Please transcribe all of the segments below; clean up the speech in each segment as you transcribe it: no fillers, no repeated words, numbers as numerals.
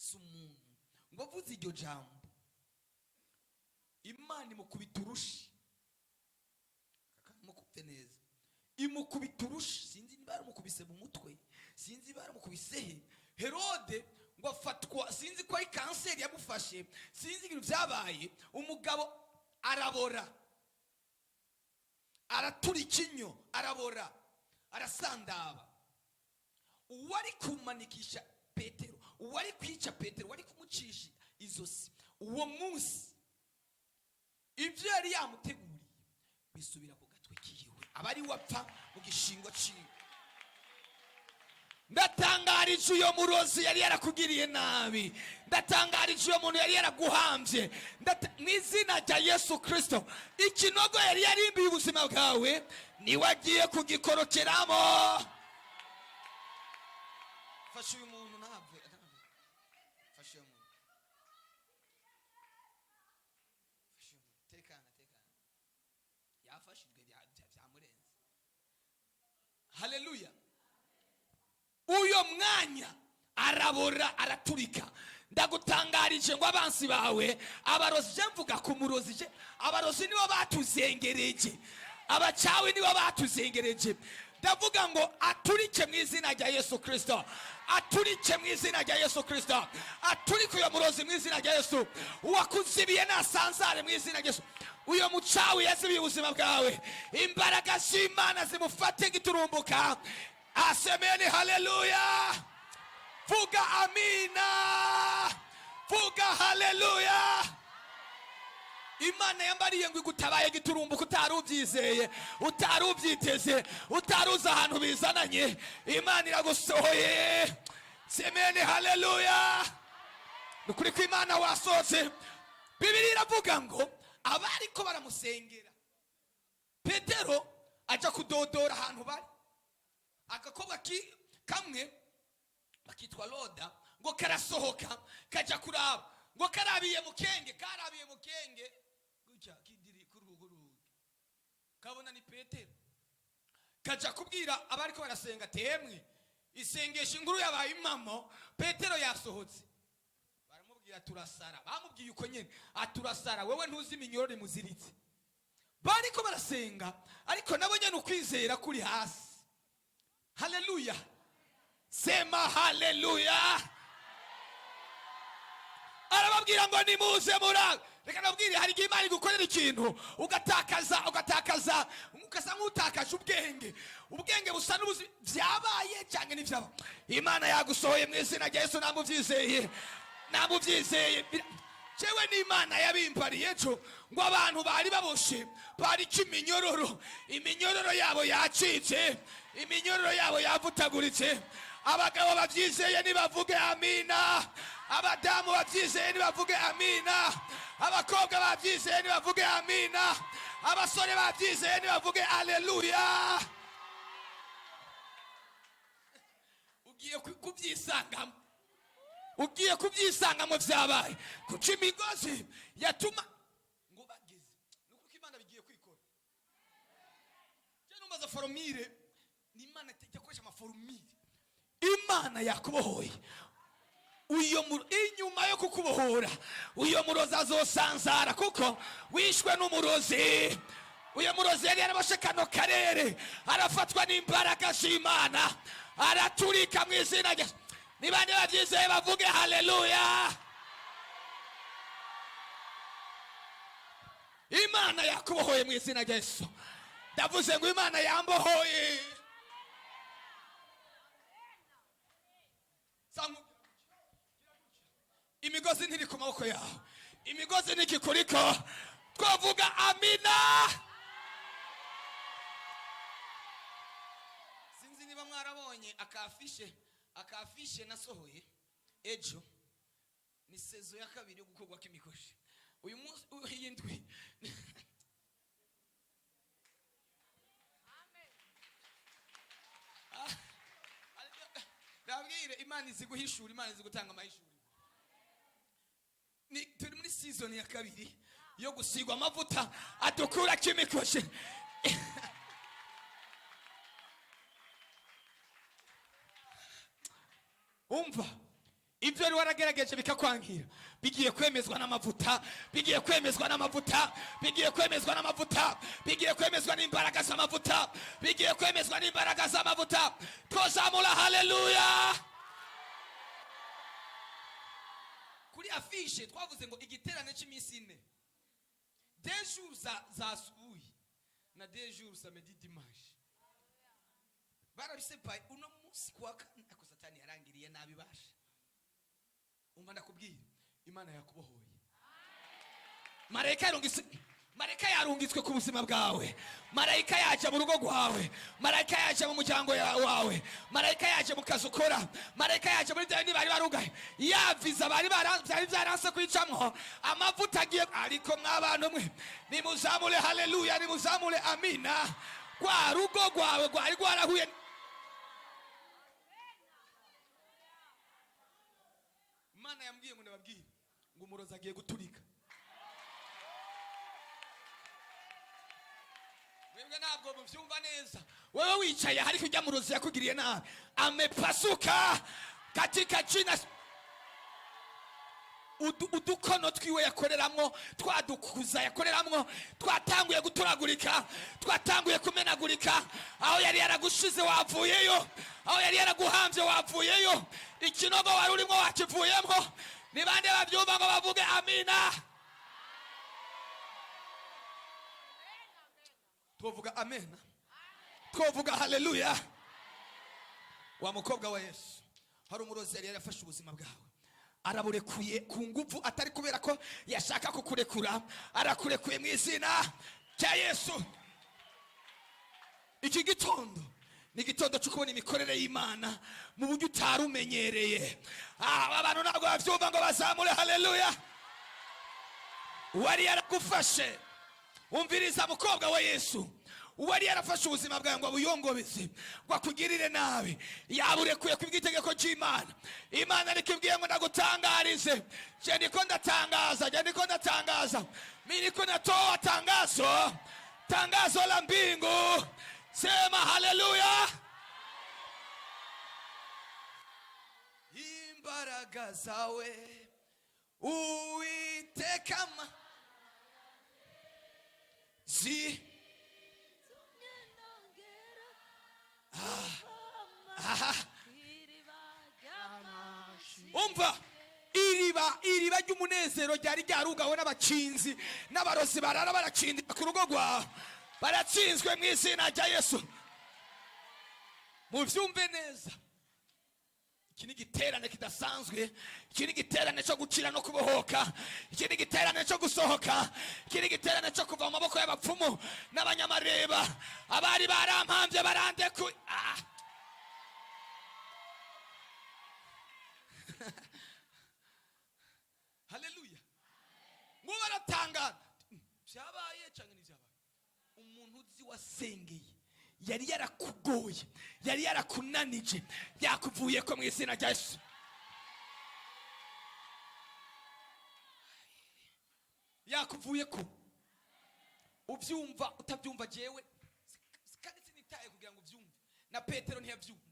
Si umuntu. Ngo avuze iryo jambo, Imana imukubita urushi. Mukubite neza, imukubita urushi. Sinzi niba yaramukubise mu mutwe, sinzi niba yaramukubise he. Herode ngo afatwa, sinzi ko ari kanseri yamufashe, sinzi ibintu byabaye. Umugabo arabora, aratura ikinyo, arabora, arasandaba. Uwari kumanikisha Petero, uwari kwica Petero, uwari kumucisha izosi uwo munsi, ibyo yari yamuteguriye bisubira ku gatwe kiwe, aba ari we apfa mu gishingo ciwe. Ndatangarije uyo murozi yari yarakugiriye nabi, ndatangarije uyo muntu yari yaraguhambye. Mu izina rya Yesu Kirisito, ikinogo yari yarimbiye ubuzima bwawe niwe agiye kugikorokeramo. Fasha uyu muntu ntave. Fasha uyu muntu, fasha uyu muntu. Tekana, tekana, yafashijwe, byamurenze. Haleluya! Uyo mwanya arabora, araturika. Ndagutangarije ngo abansi bawe, abarozi, je mvuga ku murozi, je abarozi nibo batuzengereje, abacawi nibo batuzengereje. Ndavuga ngo aturike mu izina rya Yesu Kirisito, aturike mu izina rya Yesu Kirisito, aturike uyo murozi mu izina rya Yesu. Uwakuzibiye nasanzare mu izina rya Yesu. Uyo mucawi yazibiye ubuzima bwawe, imbaraga z'Imana zimufate giturumbuka. Asemeni haleluya, vuga amina, vuga haleluya. Imana yambariye ngo igutabaye giturumbuka, utari ubyizeye, utari ubyiteze, utari uzi ahantu bizananye. Imana iragusohoye. Semeni haleluya. Ni ukuri ko Imana wasohotse. Bibiri iravuga ngo abariko baramusengera, Petero ajya kudodora ahantu bari. Agakobwa kamwe bakitwa Roda ngo karasohoka kajya kuraba. Ngo karabiye mu kenge, karabiye mu kenge gutya kidiri kuri rugi, kabona ni Petero. Kajya kubwira abariko barasenga: "Temwe, isengesho, inkuru yabaye impamo, Petero yasohotse." Baramubwira: "Turasara." Bamubwiye uko nyene: "Aturasara, wewe ntuzi iminyororo imuziritse." Bariko barasenga, ariko nabo nyene ukwizera kuri hasi. Haleluya, sema haleluya. Arababwira ngo nimuze murabe. Reka nabwire, hari igihe Imana igukorera ikintu ugatakaza, ugatakaza, ugasa nk'utakaje ubwenge, ubwenge busa n'ubuzi byabaye cyangwa ntibyaba. Imana yagusohoye mu izina rya Yesu. Namubyizeye, namubyizeye. Jewe n'Imana yabimbariye ejo ngo abantu bari baboshe, bariko iminyororo, iminyororo yabo yacitse, iminyororo yabo yavutaguritse. Abagabo babyizeye nibavuge amina, abadamu babyizeye nibavuge amina, abakobwa babyizeye nibavuge amina, abasore babyizeye nibavuge aleluya. Ugiye kubyisangamo, ugiye kubyisangamo, byabaye. Kuca imigozi yatuma ngo bageze ni uko Imana bigiye kwikora. Cyangwa numbaza formule, ni Imana ijya gukoresha ama formule. Imana yakubohoye. Uyo inyuma yo kukubohora, uyo murozi azosanzara kuko wishwe n'umurozi. Uyo murozi yari yarabashe kano karere, arafatwa n'imbaraga z'Imana, araturika mu izina rya. Ni bande babyizeye bavuge haleluya? Imana yakubohoye mu izina rya Yesu. Ndavuze ngo Imana yambohoye. Imigozi ntiri ku maboko yawe, imigozi ntikikuriko. Twavuga amina. Sinzi niba mwarabonye akafishe, akafishe nasohoye ejo. Ni saison ya kabiri yo gukorwa k'imikoshi uyu munsi, iyi ndwi. Ndabwire, Imana izi guhishura, Imana izi gutanga amahishuriro. Ni turi muri season ya kabiri yo gusigwa amavuta adukura k'imikoshi. Umva. Ibyo wari waragerageje bikakwangira bigiye kwemezwa n'amavuta, bigiye kwemezwa n'amavuta, bigiye kwemezwa n'amavuta, bigiye kwemezwa n'imbaraga z'amavuta, bigiye kwemezwa n'imbaraga z'amavuta. Tozamura haleluya. Kuri affiche twavuze ngo igiterane cy'iminsi 4, deux jours za asubuhi na deux jours samedi, dimanche. Barabisepaye uno munsi kuwa kane, ariko Satani yarangiriye nabi. Basha, umva ndakubwira, Imana yakubohoye. Marayika yarungitse, marayika yarungitswe ku buzima bwawe, marayika yaje mu rugo rwawe, marayika yaje mu muryango wawe, marayika yaje mu kazi ukora, marayika yaje muri bya bindi bari barugaye, ya visa bari byari byaranse kwicamwo. Amavuta agiye. Ariko mw'abantu mwe, nimuzamure haleluya, nimuzamure amina. Rwa rugo rwawe rwari rwarahuye. Imana yambwiye ngo ndababwire ngo umurozi agiye guturika. Mwebwe ntabwo mubyumva neza. Wewe wicaye, ariko ujya murozi yakugiriye nabi amepasuka katika jina. Udukono twiwe yakoreramwo, twadukuza yakoreramwo, twatanguye guturagurika, twatanguye kumenagurika. Aho yari yaragushize wavuyeyo, aho yari yaraguhamvye wavuyeyo, ikinogo wari urimo wakivuyemo. Ni bande bavyumva ngo bavuge amina? Twovuga amena, twovuga haleluya. Wa mukobwa wa Yesu, hari umurozi yari yarafashe ubuzima bwawe, araburekuye ku nguvu, atari kubera ko yashaka kukurekura, arakurekuye mu izina rya Yesu. Iki gitondo ni igitondo cyo kubona imikorere y'Imana mu buryo utari umenyereye. Aba bantu ntabwo bavyumva ngo bazamure haleluya. Uwari yaragufashe, umviriza mukobwa wa Yesu, uwari yarafashe ubuzima bwawe ngo abuyongobeze, ngo akugirire nabi, yaburekuye ku bw'itegeko ry'Imana. Imana nikibwiye ngo ndagutangarize, je ndiko ndatangaza, je ndiko ndatangaza, mi niko natoa tangazo, tangazo la mbingu. Sema haleluya. Imbaraga zawe Uwiteka zi aha. Umva, iriba ry'umunezero ryari ryarugawe n'abakinzi n'abarozi barara barakindira ku rugo rwawe, baratsinzwe mu izina rya Yesu. Muvyumve neza, iki ni igiterane kidasanzwe, iki ni igiterane cyo gukira no kubohoka, iki ni igiterane cyo gusohoka, iki ni igiterane cyo kuva mu maboko y'abapfumu n'abanyamareba. Abari barampambye barandekuye. Haleluya. Ngo baratangara, byabaye cyangwa ntibyabaye? Umuntu uzi wasengeye yari yarakugoye, yari yarakunanije, yakuvuye ko mu izina rya Yesu. Yakuvuye ko ubyumva utabyumva, jewe kandi sinitaye kugira ngo ubyumve, na Petero ntiyabyumva.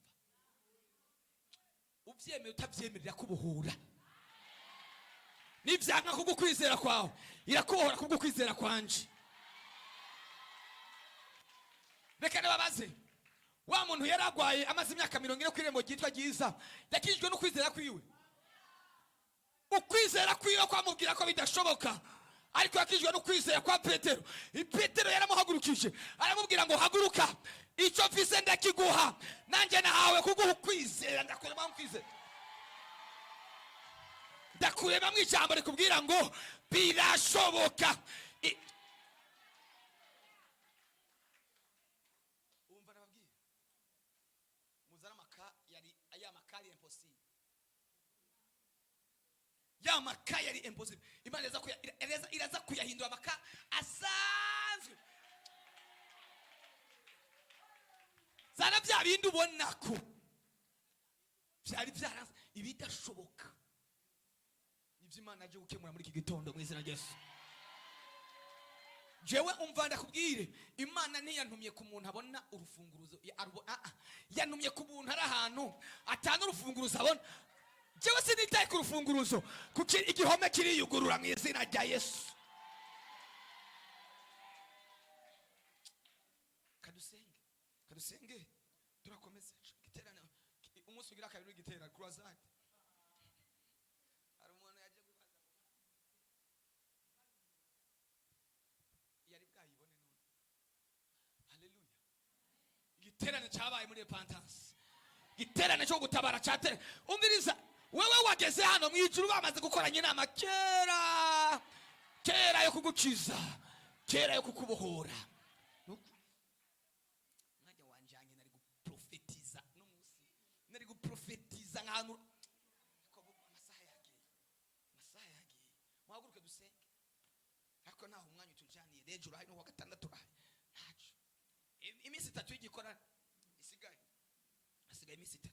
Ubyemeye utabyemerera, kubohora nibyanka kubwo kwizera kwawe, irakubohora kubwo kwizera kwanje. Reka nibabaze, wa muntu yaragwaye amaze imyaka 40 ku irembo ryitwa Ryiza, yakijijwe no kwizera kwiwe. Ukwizera kwiwe kwamubwira ko bidashoboka, ariko yakijijwe no kwizera kwa Petero. Petero yaramuhagurukije, aramubwira ngo haguruka, icyo mfise ndakiguha, nanjye nahawe kuguha ukwizera, ndakurema ukwizera, ndakurema mu ijambo rikubwira ngo birashoboka. Umva nababwira, muzana amaka yari aya makari impossible, ya maka yari impossible, Imana iraza kuyahindura amaka asanzwe. Zana bya bindi ubona ko byari byaranze, ibidashoboka, nibyo Imana yaje gukemura muri iki gitondo mu izina rya Yesu. Jewe umva ndakubwire, Imana ntiyantumye ku muntu abona urufunguruzo, yantumye ku muntu ari ahantu atanga urufunguruzo abona. Jewe sinitaye ku rufunguruzo, kuko igihome kiriyugurura mu izina rya Yesu. Kadusenge, kadusenge, turakomeza igiterane. Umunsi ugira kabiri w'igiterane, croisade. Hari umuntu yaje kubaza, yari bwayibone none. Haleluya! Igiterane cyabaye muri repentance, igiterane cyo gutabara cyatere. Umviriza, wewe wageze hano mu ijuru bamaze gukoranya inama kera kera yo kugukiza, kera yo kukubohora. Umwanya wanjanye nari guprofetiza no munsi, nari guprofetiza nk'ahantu, ariko amasaha yagiye, amasaha yagiye. Muhaguruke dusenge, ariko ntaho umwanya utujaniye. Rejo urahari, n'uwa gatandatu urahari, ntaco. Iminsi 3 y'igikorane isigaye, hasigaye iminsi 3.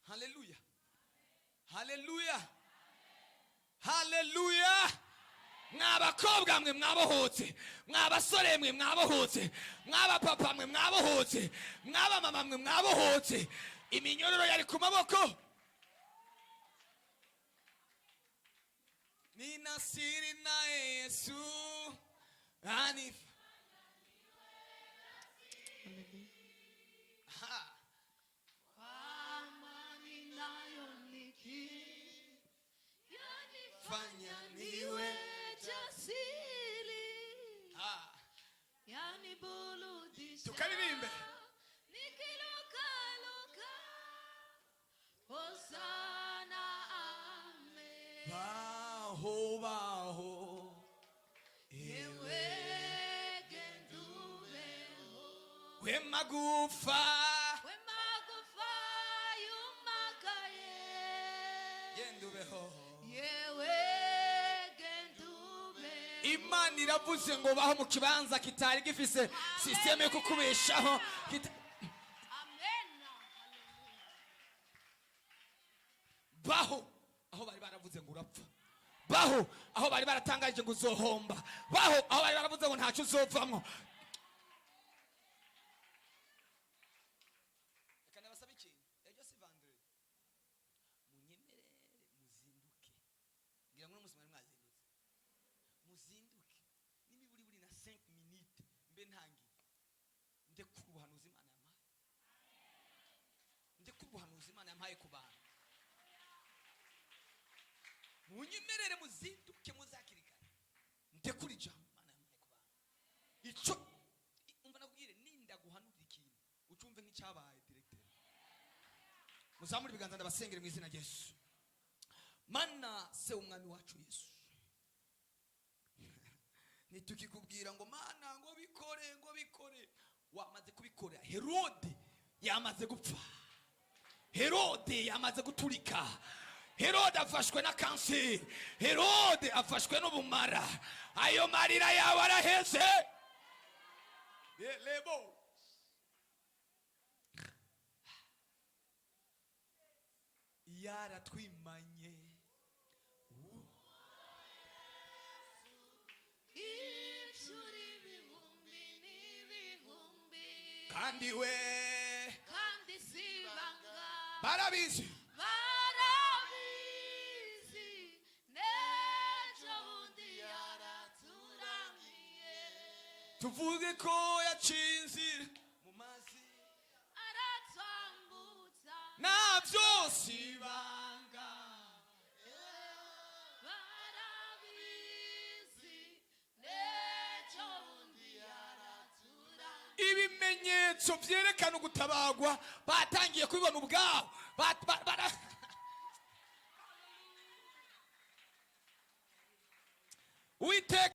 Haleluya, haleluya, haleluya! Mwa bakobwa mwe mwabohotse, mwa basore mwe mwabohotse, mwa bapapa mwe mwabohotse, mwa bamama mwe mwabohotse. Iminyororo yari ku maboko. Nina siri na Yesu anif Ha. Amani nayo Fanya yanifanya niwe niwe jasiri, Ha. yaniburudisha Tukaririmbe. nikilukaluka. Hosana, amen. Baho, baho. Yewe genda ubeho. We magufa. We magufa yumagaye. Genda ubeho. Yewe genda ubeho. Imana iravuze ngo baho mu kibanza kitari gifise système yo kukubeshaho. Amen. Baho aho bari baravuze ngo urapfa, baho aho bari baratangaje ngo uzohomba, baho aho bari baravuze ngo ntacyo uzovamwo. Reka ndabasabe ikintu. Ejo si vendredi, munyemerere muzinduke. Ngira ngo uno munsi mwari mwazindutse, muzinduke n'imiburiburi na 5 minutes mbe ntangiye. Ndekura ubuhanuzi Imana yampaye, ndekura ubuhanuzi Imana yampaye ku bantu. Munyemerere muzinduke muzakiri kare, ndekura ijambo Imana yampaye ku bantu. Ico umva nakubwire, ninda guhanurira ikintu ucumve nk'icyabaye directeur. Muzamure ibiganza, ndabasengere mu izina rya Yesu. Mana se umwami wacu Yesu, ntitukikubwira ngo Mana ngo bikore, ngo bikore, wamaze kubikora. Herode yamaze gupfa, Herode yamaze guturika, Herode afashwe na kanseri, Herode afashwe n'ubumara. Ayo marira yawe araheze. Lebo yaratwimanye. Inshuro ibihumbi n'ibihumbi. Kandi we kandi si ibanga. Barabizi. Barabizi n'ejo bundi yaraturamiye. Tuvuge ko yaciye inzira mu mazi, aratwambutsa. Na byose ibanga. Barabizi n'ejo bundi yaraturamiye. Ibimenyetso byerekana ugutabagwa batangiye kubibona ubwabo. Uwiteka.